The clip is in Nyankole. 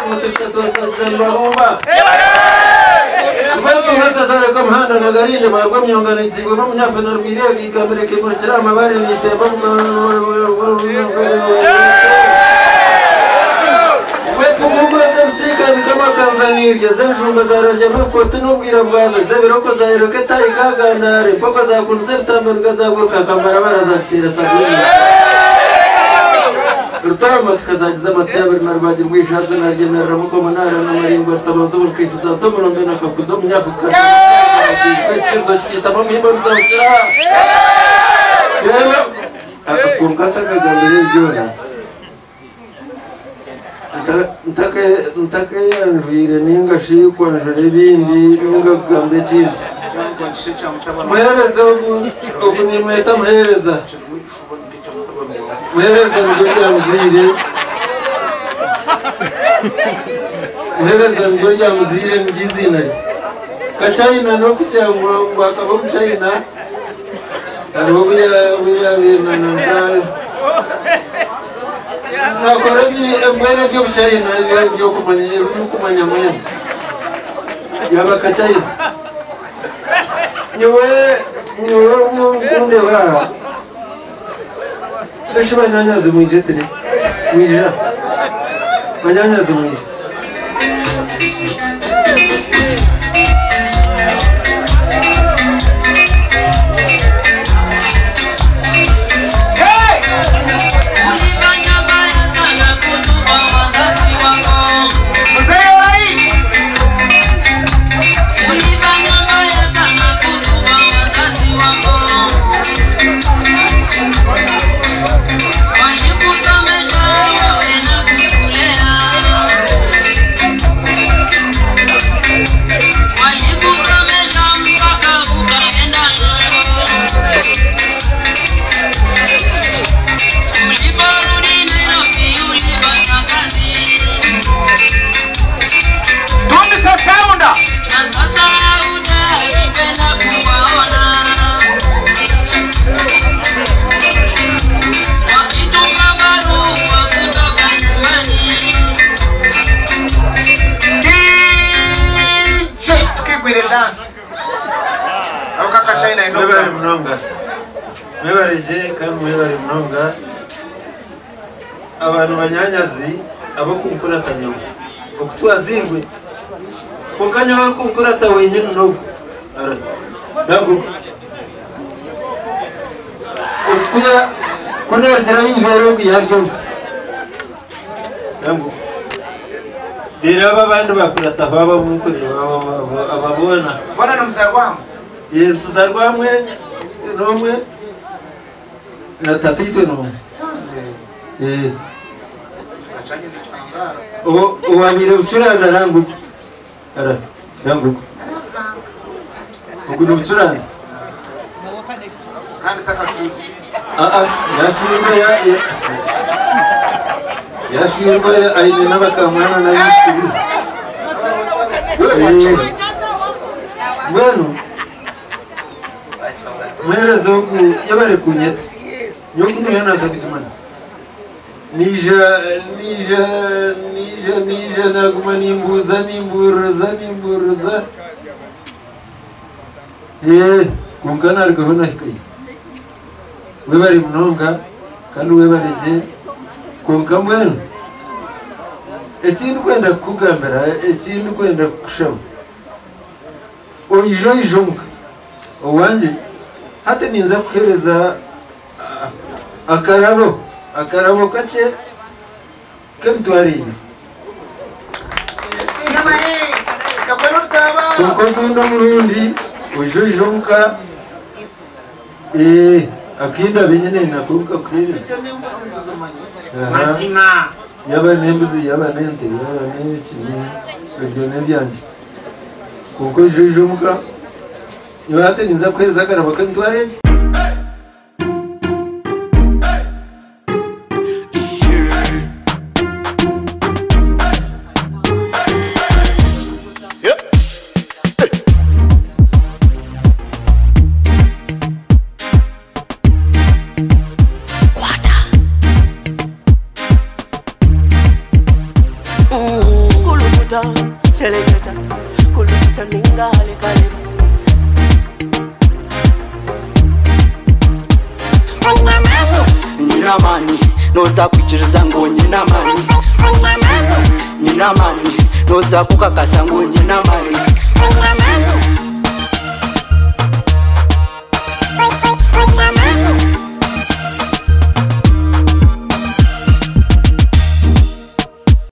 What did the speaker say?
Mutukatwasaza nibabumba. Rwatuhakazareka omuhanda nagarinde barwa myonga nitsibwe bamunyafe narwire igambire kimurikira amabare nitemba. Wepugugu zebisika nikamakanzanirya zebijumba zarabya mukoti n'ubwira bwazo zebiroko zayiroka etayigagandare mpaka zakunze bitambaniga zaguruka kambarabara zakitera sabuni. Rutama tukazagiza amatsiyabiri na rwagi rwishazo naryemerera mukomanara n'amaringo rutabanza bukifuza ntomurombe nakakuza munyafuka. Ikizo kikitamo muhimbo rutawukira. Rero akuntu katakagambira ebyona. Ntakayanjwire ninga shi kwanjura ebindi ninga kugamba ekindi. Muhereza ogu nimweta muhereza. Muhereza niryo rya muziire. Muhereza niryo rya muziire niryo iziina rye. Kachayina n'okugira ngu akaba omuchayina hariho obu yabeera nakora mbwene by'obuchayina ebyokumanya mwene yaba kachayina. Nyowe nkundeba eshi banyanyazi mwije tire mwijira banyanyazi mwije. Mwebare munonga. Mwebareje kandi mwebare munonga. Abantu banyanyazi abokunkurata nyowe. Okutwazirwe. Konka nyowe kunkurata wenyine nogu. Ara. Naguka. Okuya kunartira ibero kuyaryo. Naguka. Rero aba bandu bakurata baba munkurira ababona. Bona nomuzarwa. Ye tuzarwa hamwe nomwe na tatitwe nomwe. Owabire bucuranda ranguko. Ara ranguko. Uguno bucuranda. Kandi takashu. Yashwirwa ya yashwirwa aine n'abakamwana n'abisiri. Mbwenu muhereza ogu yabare kunyeta. Nyokuno yanatabitumana. Nija nija nija nija naguma nimbuza nimburuza nimburuza. Konka narugaho nahikayo. Webare munonga kandi webareje konka mbwenu. Ekindi kwenda kukugambira ekindi kwenda kukushaba. Oijo ijonka owanje hati ninza kuhereza akarabo kache kemtwarine. Konka gunda murundi oijo ijonka akinda benyine nakonka kuhereza. Mazima yaba nembuzi yaba nente yaba n'ebiki ebyo nebyanje. Konka oijo ijonka Niba ninza kuhereza akarabo k'emitwaro egi. Kulukuta, seleketa, kulukuta ninga halikaleba. Nyina amani, noza kwikiriza ngu nyina amani. Nyina amani, noza kukakasa ngu nyina amani.